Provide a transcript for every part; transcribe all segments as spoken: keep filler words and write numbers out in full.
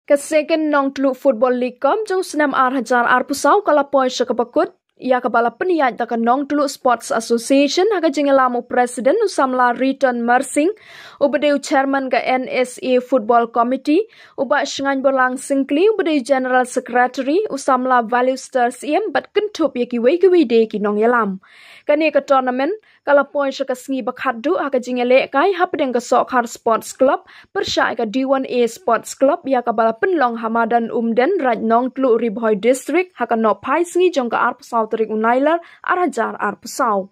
Ka Second Nongtluh Football League Cup jong u snem ar hajar arphew saw ka la poi sha kaba kut, ïa kaba la pynïaid da ka Nongtluh Sports Association ha ka jingïalam u President u samla Riton Marsing, uba dei u Chairman ka N S A Football Committee, u Bah Shngain Borlang Syngkli, uba dei u General Secretary, u samla Valuester Syiem, bad kynthup ïa kiwei kiwei de ki nongïalam. Kane ka tournament ka la poi sha ka sngi ba khatduh ha ka jingïalehkai hapdeng ka Sohkhar Sports Club pyrshah ïa ka D one A Sports Club, ïa kaba la pynlong ha madan Umden, Raid Nongtluh, Ri Bhoi District, ha ka nohphai sngi jong ka arphew saw tarik u Nailar ar hajar arphew saw.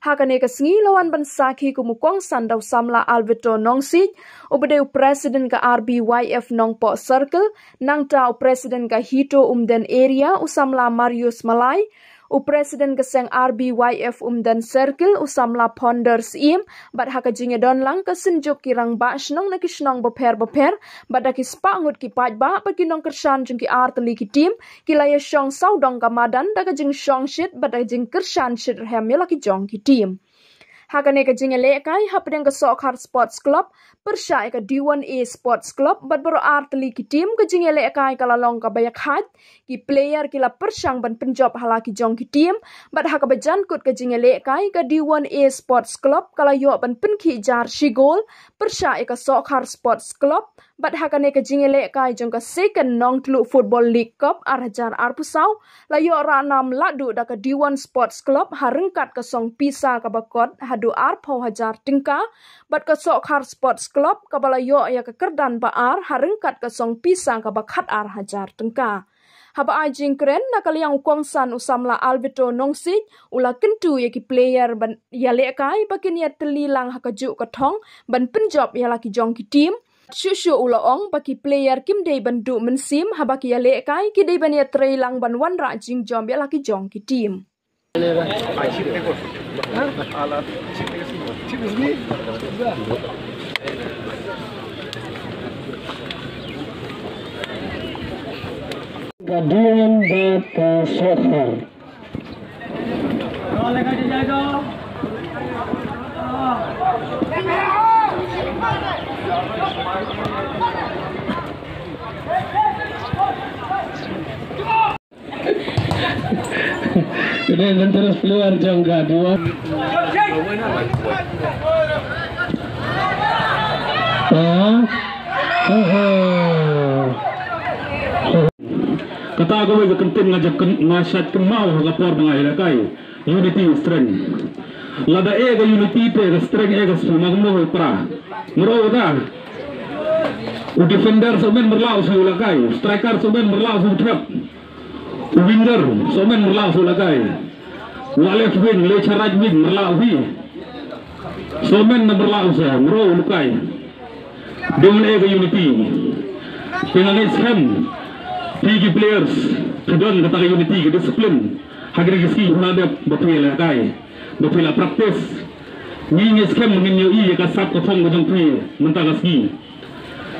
Ha kane ka sngi la wan ban sakhi kum u kongsan da u samla Alberto Nongsiej, uba dei u President ka R B Y F Nongpoh Circle, nangta u President ka HITO Umden Area, u samla Marius Malai, u President ka seng R B Y F Umden Circle, u samla Ponder Syiem, bad ha ka jingïadon lang ka Synjuk ki Rangbah Shnong na ki shnong bapher bapher, bad da ki spah ngut ki paidbah bad ki nongkyrshan jong ki artylli ki team, ki la ïashong sawdong ka madan da ka jingshong shit bad da ka jingkyrshan shitrhem ïa la ki jong ki team. Ha kane ka jingïalehkai hapdeng ka Sohkhar Sports Club pyrshah ïa ka D one A Sports Club bad baroh artylli ki team, ka jingïalehkai ka la long kaba ïakhaid, ki player ki la pyrshang ban pynjop ha la ki jong ki team, bad ha kaba jan kut ka jingïalehkai ka D one A Sports Club ka la ïoh ban pynkhih jar shi gol pyrshah ïa ka Sohkhar Sports Club, bad ha kane ka jingïalehkai jong ka Second Nongtluh Football League Cup ar hajar arphew saw la ïoh rahnam lahduh da ka D one Sports Club ha ryngkat ka song pisa kaba kot haduh arphew hajar tyngka, bad ka Sohkhar Sports Club kaba la ïoh ïa ka kyrdan ba ar ha ryngkat ka song pisa kaba khatar hajar tyngka. Haba ai jingkren na ka liang u kongsan u samla Alberto Nongsiej u la kyntu ïa ki player ban ïalehkai ba kin ïatylli lang ha kajuh ka thong ban pynjop ïa la ki jong ki team. Shuh shuh u la ong ba ki player kim dei ban duh mynsiem haba ki ïalehkai, ki dei ban ïatrei lang ban wanrah jingjop ïa la ki jong ki team. Ka D one bad ka Sohkhar. Kane dangerous player jong ka D one. Ah. Ah. Kata kawei ka kyntien nga jaka, nga shait kynmaw ha ka por ba nga ïalehkai. Unity is strength. Lada eh ka unity te ka strength eh ka sma kumno ha para. Maro kata. U defender sohmynnin myrla u shu ïalehkai. Striker sohmynnin myrla u shu thep. Winger, sohmynnin myrla u shu ïalehkai. Wa left wing, leit sha right wing, myrla u hi. Sohmynnin na myrla u shu, maro u lehkai. Dei ban eh ka unity. Te nga ngeit skhem, phi ki players, phi don kata ka unity, ka discipline. Ha kine ki sngi phi la dep ba phi ïalehkai, ba phi la practice. Ngi ngeit skhem ngin ïohi ïa ka sap ka phong ka jong phi mynta ka sngi.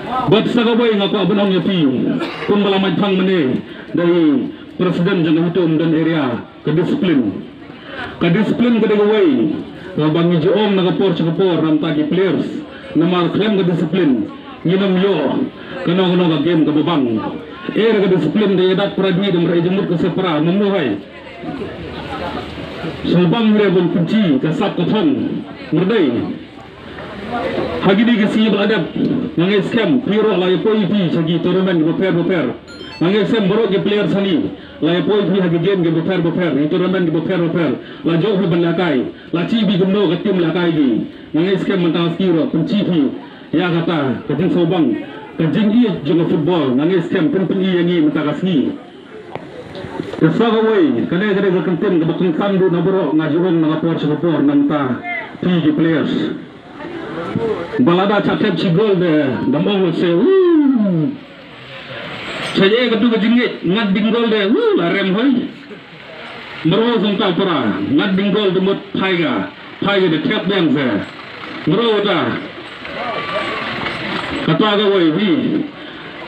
Bad sa kawei nga kwah ban ong ïa phi, kumba la mait phang mynne da i president jong ka HITO Umden area, ka discipline. Ka discipline ka dei kawei kaba ngi ju ong na ka por sha ka por na bynta ki players. Namar khlem ka discipline ngin ym ïoh kano kano ka game kaba bang. Eh, ka discipline da ïa dat para di da mra ïa jingmut ka separa, mano hai. Sngewbang re ban pynchi ka sap ka phong. Mardei. Ha kine ki sngi ba la dep, nga ngeit skhem phi ruh la ïa poi phi sha ki tournament bapher bapher. Nga ngeit skhem baroh ki players hangne la ïa poi phi ha ki game ki bapher bapher, ki tournament ki bapher bapher. La jop phi ban lehkai, la chi phi kumno ka team lehkai ki. Nga ngeit skhem mynta ka sngi ruh pynchi phi ïa kata ka jingsngewbang, ka jingïeit jong ka football. Nga ngeit skhem phin pyni ïa ngi mynta ka sngi. Te sa kawei, kane ka dei ka kyntien kaba kongsan duh na baroh, nga ju ong na ka por sha ka por na bynta phi ki players. Ba lada cha thep shi gol te dam ong se, woo. Cha ïa katu ka jingngeit, ngat ding gol te, woo, la rem hoi. Maro sngewthuh para, ngat ding gol te mut phai ka. Phai ka dei thep biang se. Maro ta. Kata kawei phi.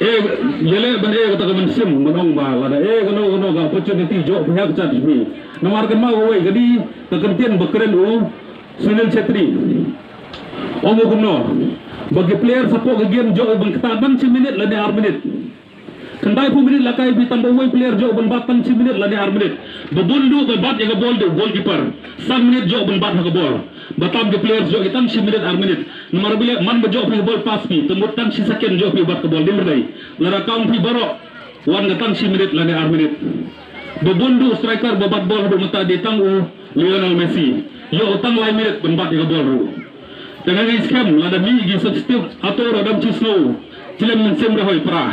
Eh, ïaleh ban eh kata ka mynsiem, ban ong ba lada eh kano kano ka opportunity jop phi ha ka chat phi. Namar kynmaw kawei ka dei ka kyntien ba kren u Sunil Chhetri. Ong u kumno, ba ki player sa pok ka game jop ban ktah ban shi minit lane ar minit. Khyndai phew minit la kai, phi tang ba uwei player jop ban bat tang shi minit lane ar minit. Ba bun duh ba bat ïa ka bol dei u goalkeeper. San minit jop ban bat ha ka bol. Ba tam ki player jop ki tang shi minit ar minit. Namar ba leh man ba jop phi ka bol pass phi, te mut tang shi second jop phi bat ka bol, dei mar dei. Lada count phi baroh, wan ka tang shi minit lane ar minit. Ba bun duh striker ba bat bol haduh mynta dei tang u Lionel Messi. Ïoh tang lai minit ban bat ïa ka bol ruh. Te nga ngeit skhem lada mih ki substitute, ato ruh dam shisngew, chilem mynsiem ruh hoi pra.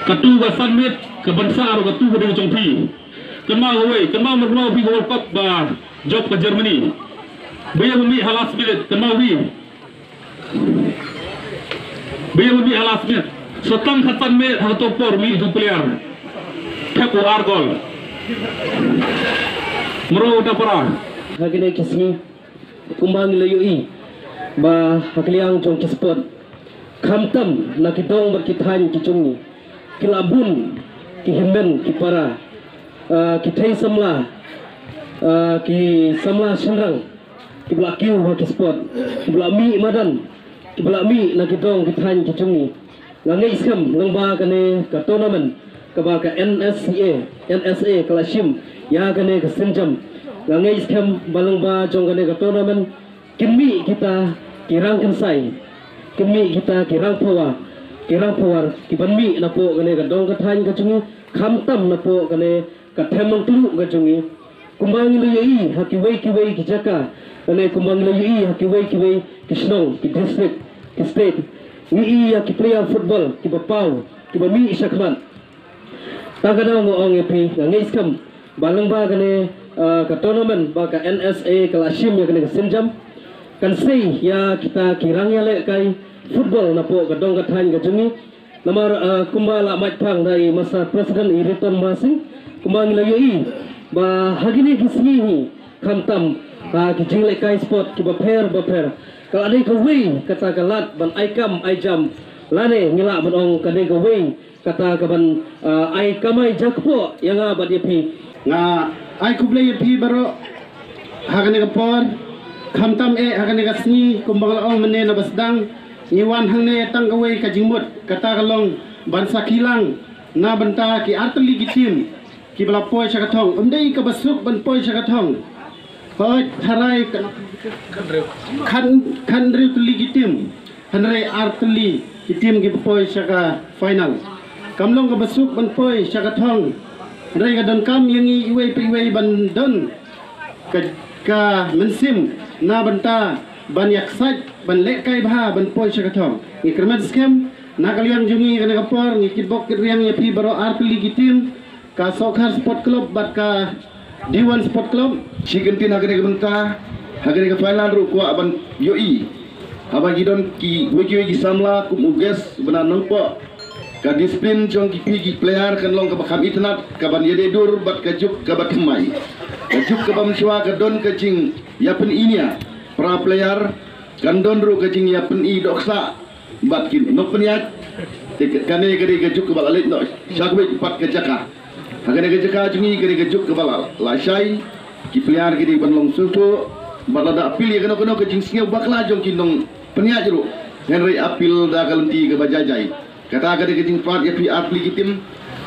Katu ka san minit ka ban sah ruh katu ka dei jong phi. Kynmaw kawei, kynmaw marwei phi ka World Cup ba jop ka Germany. Ba ïa mih ha last minute, kynmaw phi. Ba ïa mih ha last minute. So tang khatsan minit ha kato por mih tu player. Thep u ar gol. Mro da para. Ha kine ki sngi kumba ngi la ïohi ba ha ka liang jong ki sport, khamtam na ki dong bad ki thaiñ ki jong ngi, ki la bun ki hynmen ki para, ah, ki thei samla, ah, ki samla shynrang, kiba la kiew ha ki sport, kiba la mih madan, kiba la mih na ki dong ki thaiñ ki jong ngi. Nga ngeit skhem lyngba kane ka tournament kaba ka N S C A, N S A ka la shim ïa kane ka sienjam. Nga ngeit skhem ba lyngba jong kane ka tournament kin mih kita ki rang kynsai, kin mih kita ki rang power, ki rang power kiban mih napoh kane ka dong ka thaiñ ka jong ngi, khamtam napoh kane ka them nongtluh ka jong ngi. Kumba ngi la ïohi ha kiwei kiwei ki jaka, lane kumba ngi la ïohi ha kiwei kiwei ki shnong, ki district, ki state, ngi ïohi ïa ki player football kiba paw, kiba mih shakhmat. Tang ka daw nga ong ïa phi, nga ngeit skhem ba lyngba kane, ah, ka tournament ba ka N S A ka la shim ïa kane ka sienjam, kan sei ïa kita ki rang ïalehkai football napoh ka dong ka thaiñ ka jong ngi. Namar, ah, kumba la mait phang da i Master President i Riton Marsing, kumba ngi la ïohi ba ha kine ki sngi hi, khamtam ha ki jinglehkai sport kiba pher ba pher, ka la dei kawei kata ka lad ban ai kam ai jam, lane ngi lah ban ong ka dei kawei kata kaban, ah, ai kamai jakpoh ïa nga bad ïa phi. Nga ai khublei ïa phi baroh ha kane ka por, khamtam eh ha kane ka sngi, kumba nga la ong mynne na ba sdang, ngi wan hangne tang kawei ka jingmut, kata ka long ban sakhi lang na bynta ki artylli ki team kiba la poi sha ka thong. Ym dei kaba suk ban poi sha ka thong. Hooid, tharai kan khan, khanriew tylli ki team, hynrei artylli ki team kiba poi sha ka final. Kam long kaba suk ban poi sha ka thong. Hynrei ka donkam ïa ngi iwei pa iwei ban don ka, ka mynsiem na bynta ban ïaksaid, ban lehkai bha ban poi sha ka thong. Ngi kyrmen skhem na ka liang jong ngi kane ka por, ngi kitbok kitrwiang ïa phi baroh artylli ki team, ka Sohkhar Sport Club bad ka Diwan Sport Club. Shi kyntien ha kane ka bynta, ha kane ka final ruh kwah ban ïohi haba ki don kiwei kiwei ki samla kum u guest ba na Nongpoh. Ka discipline jong ki phi ki player kan long kaba kham itynnad, kaban ïadei dur bad ka juk kaba thymmai. Ka juk kaba mynshuwa ka don ka jingïapyni nia para player, kan don ruh ka jingïapyni dohksah bad ki nongpynïaid. Te kane ka dei ka juk kaba la leit noh sha kawei pat ka jaka. Ha kane ka jaka jong ngi ka dei ka juk kaba la, la shai. Ki player ki dei ban long sngewthuh bad lada appeal ïa kano kano ka jingsngew bakla jong ki nongpynïaid ruh, hynrei appeal da ka lynti kaba jai jai. Kata ka dei ka jingpyrkhat ïa phi artylli ki team.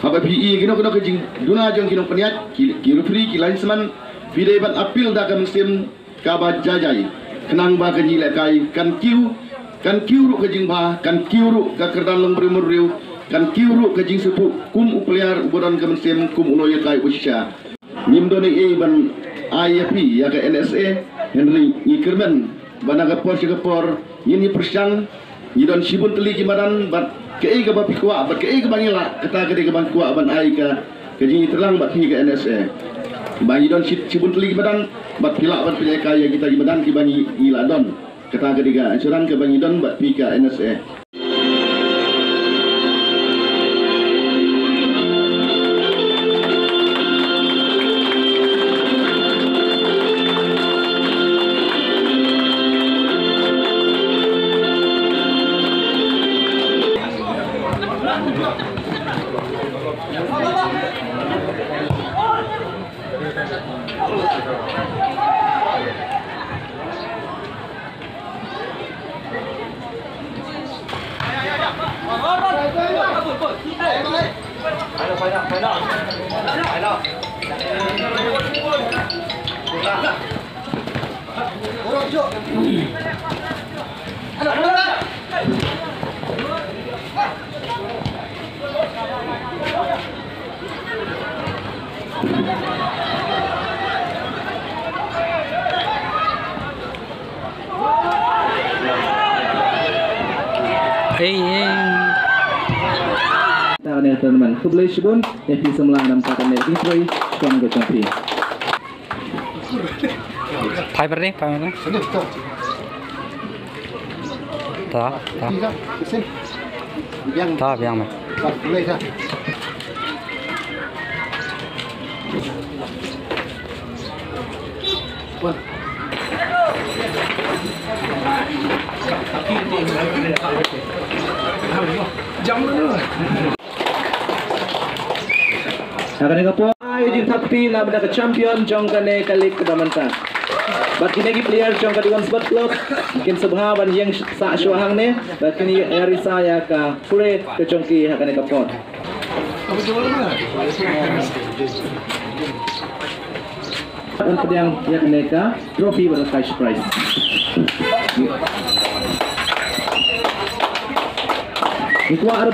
Haba phi ïohi kano kano ka jingduna jong ki nongpynïaid, ki, ki referee, ki linesman, phi dei ban appeal da ka mynsiem kaba jai jai, khnang ba ka jingïalehkai kan kiew, kan kiew ruh ka jingbha, kan kiew ruh ka kyrdan longbriew marwei, kan kiew ruh ka jingsngewthuh kum u player uba don ka mynsiem, kum u nongïalehkai uba shisha. Ngim don ei ei ban ai ïa phi ïa ka N S A, hynrei ngi kyrmen ba na ka por sha ka por ngin ïa pyrshang. Ngi don shibun tylli ki madan bad kaei kaba phi kwah bad kaei kaba ngi lah, kata ka dei kaba ngi kwah ban ai ka, ka jingïatreilang bad phi ka N S A. Ba ngi don shi, shibun tylli ki madan bad phi lah ban pynïaid ïa kita ki madan kiba ngi, ngi lah don. Kata ka dei ka assurance kaba ngi don bad phi ka N S A. Ei, ei. Ta kane tournament. Khublei shibun ïa phi samla namar kane ka jingtrei shitom ka jong phi. Phai bad dei, phai bad dei. Ta, ta. Ta biang me. Ha kane ka por, ai jingthap kti na bynta ka champion jong kane ka league kaba mynta. Bad kine ki player jong ka Dugon Sport Club kin sngewbha ban ïeng sah shuwa hangne bad kin ïa risa ïa ka pule ka jong ki ha kane ka por. Ban pdiang ïa kane ka trophy bad ka cash prize. Ngi kwah